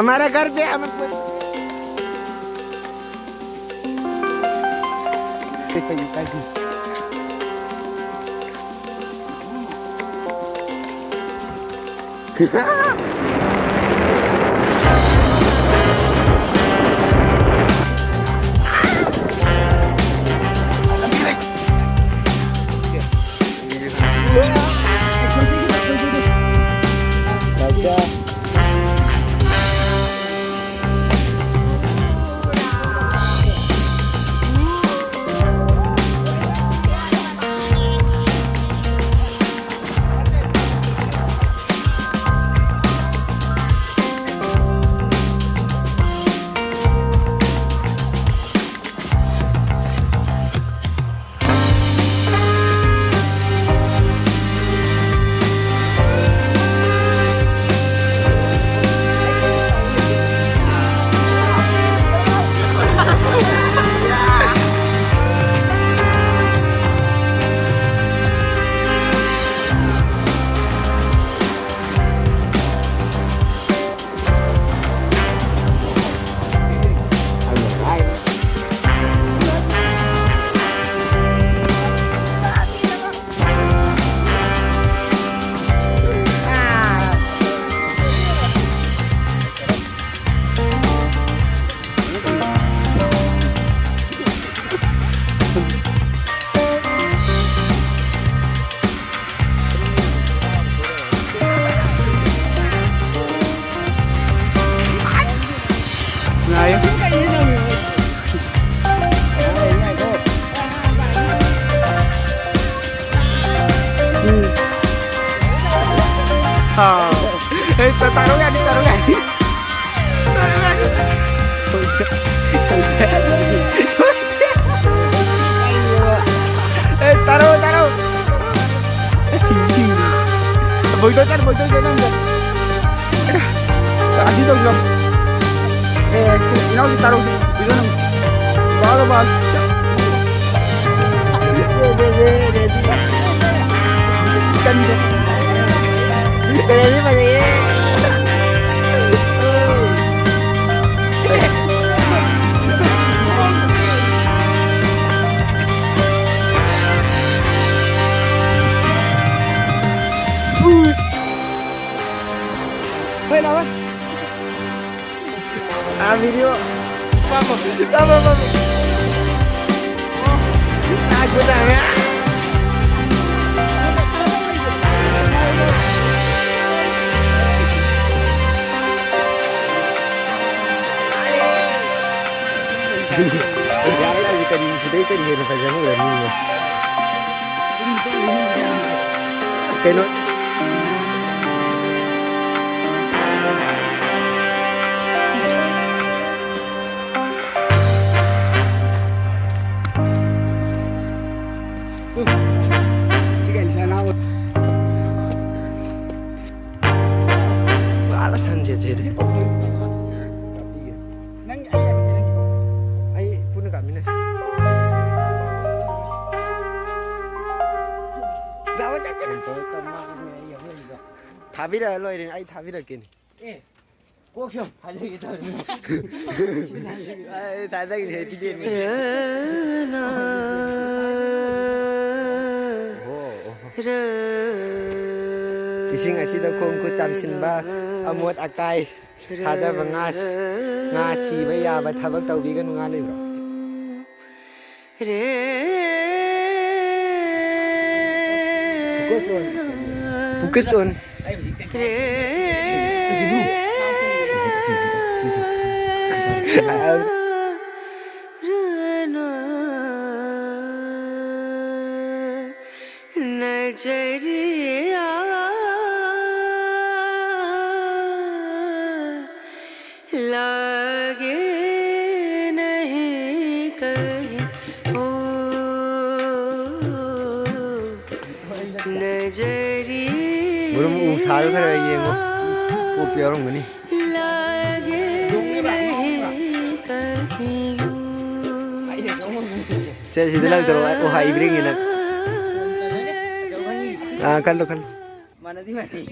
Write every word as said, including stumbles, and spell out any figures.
हमारा घर पे हम ꯎꯝ꯫ ꯑꯥ꯫ ꯑꯦ, ꯇ-, ꯇꯥꯔꯣ ꯌꯥꯅꯤ, ꯇꯥꯔꯣ ꯌꯥꯅꯤ꯫ ꯇꯥꯔꯣ ꯌꯥꯅꯤ꯫ ꯁꯣꯏꯗ꯭ꯔꯦ꯫ ꯁꯣꯏꯗ꯭ꯔꯦ꯫ ꯑꯦ, ꯇꯥꯔꯣ, ꯇꯥꯔꯣ꯫ ꯑꯦ, ꯁꯤ, ꯁꯤ꯫ ꯕꯣꯏꯗꯣ ꯆꯠ, ꯕꯣꯏꯗꯣ ꯆꯠ, ꯅꯪ ꯆꯠ꯫ ꯑꯁꯤ ꯇꯧꯁꯤꯔꯣ? ꯑꯦ, ꯏꯅꯥꯎꯁꯤ ꯇꯥꯔꯧꯁꯤ꯫ ꯏꯅꯥꯎ ꯅꯪ꯫ ꯕꯥꯔꯣ, ꯕꯥꯔꯣ꯫ ꯀꯟꯗꯦ꯫ ꯔꯦꯗꯤ ꯐꯖꯩꯌꯦ꯫ ꯑꯣ꯫ Bueno, va. Ah, video. Vamos, vamos, vamos. Ah, escúchame. ꯌꯥꯔꯦ, ꯌꯥꯔꯦ, ꯀꯔꯤ, ꯁꯤꯗꯩ ꯀꯔꯤ ꯍꯦꯟꯅ ꯐꯖꯕ ꯎꯔꯅꯤ? ꯀꯩꯅꯣ? ꯁꯤꯒ ꯏꯟꯁꯥꯡ ꯍꯥꯎ꯫ ꯄꯨꯔꯥ ꯁꯟꯁꯦꯠꯁꯦ꯫ ꯅꯪ ꯑꯩ ꯌꯥꯝ ꯈꯦꯠꯅꯩ꯫ ꯑꯩ ꯄꯨꯟꯅ ꯀꯥꯞꯃꯤꯟꯅꯁꯤ꯫ ꯊꯥꯕꯤꯔꯛꯑ ꯂꯣꯏꯔꯦ, ꯑꯩ ꯊꯥꯕꯤꯔꯛꯀꯦꯅꯦ꯫ ꯑꯦ, ꯀꯣꯛꯁꯨ ꯌꯥꯝ ꯊꯥꯖꯒꯦ ꯇꯧꯔꯤꯅꯦ꯫ ꯑꯩ ꯊꯥꯖꯒꯦ, ꯍꯦ, ꯇꯤꯀꯦꯠꯅꯤ꯫ ꯑꯣ, ꯑꯣ꯫ ꯏꯁꯤꯡ ꯑꯁꯤꯗ ꯈꯣꯡ ꯈꯨꯠ ꯆꯥꯝꯁꯤꯟꯕ, ꯑꯃꯣꯠ ꯑꯀꯥꯏ ꯊꯥꯗꯕ, ꯉꯥ, ꯉꯥ ꯁꯤꯕ ꯌꯥꯕ ꯊꯕꯛ ꯇꯧꯕꯤꯒꯅꯨ꯫ ꯉꯥ ꯂꯩꯕ꯭ꯔꯣ? Focus on. नजरिया लागे नहीं कहीं ओ नजरिया। ꯃꯔꯨꯝ ꯎ ꯁꯥꯗꯣ ꯈꯔ ꯌꯦꯡꯉꯣ꯫ ꯀꯣꯛꯄ ꯌꯥꯎꯔꯝꯒꯅꯤ꯫ लागे नहीं कहीं ओ ꯁꯦ, ꯁꯤꯗ ꯂꯪꯊꯣꯔꯛꯑꯣ꯫ ꯑꯣ, ꯍꯥꯏ, ꯏꯕ꯭ꯔꯤꯡꯒꯤ ꯅꯪ꯫ ꯑꯥ, ꯈꯜꯂꯣ, ꯈꯜꯂꯣ꯫ ꯃꯥꯟꯅꯗꯤ ꯃꯥꯟꯅꯩ꯫